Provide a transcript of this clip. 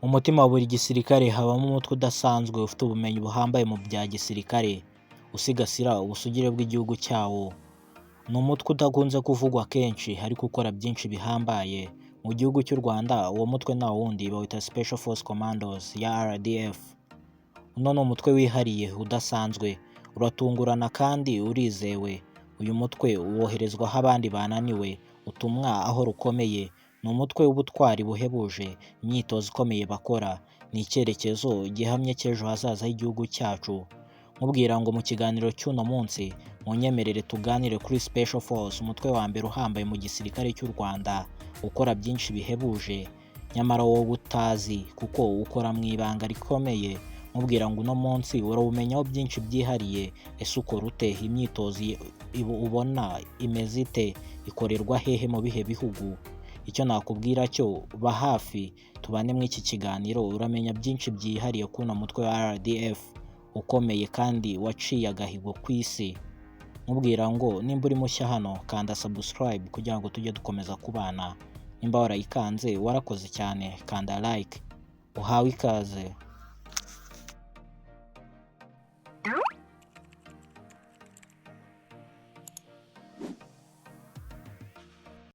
Mu mutima wa buri gisirikare habamo umutwe udasanzwe ufite ubumenyi buhambaye mu bya gisirikare, usigasira ubusugire bw'igihugu cyawo. Ni umutwe udakunze kuvugwa kenshi ariko ukora byinshi bihambaye. Mu gihugu cy'u Rwanda uwo mutwe nta wundi, bawita Special Force Commandos ya RDF. Uno ni umutwe wihariye udasanzwe, uratungurana kandi urizewe. Uyu mutwe woherezwa aho abandi bananiwe, utumwa aho rukomeye. Ni umutwe w'ubutwari buhebuje, imyitozo ikomeye bakora ni icyerekezo gihamye cy'ejo hazaza h'igihugu cyacu. Nkubwira ngo mu kiganiro cy'uno munsi munyemerere tuganire kuri Special Force, umutwe wa mbere uhambaye mu gisirikare cy'u Rwanda, ukora byinshi bihebuje nyamara wowe utazi kuko ukora mu ibanga rikomeye. Nkubwira ngo uno munsi urawumenyaho byinshi byihariye. Ese ukora ute? Imyitozo ubona imeze ite? Ikorerwa hehe, mu bihe bihugu? Icyo nakubwira cyo, ba hafi tubane muri iki kiganiro, uramenya byinshi byihariye kuri uno mutwe wa RDF ukomeye kandi waciye agahigo ku isi. Nkubwira ngo nimba uri mushya hano, kanda subscribe kugira ngo tujye dukomeza kubana. Nimba warayikanze warakoze cyane, kanda like. Uhawe ikaze.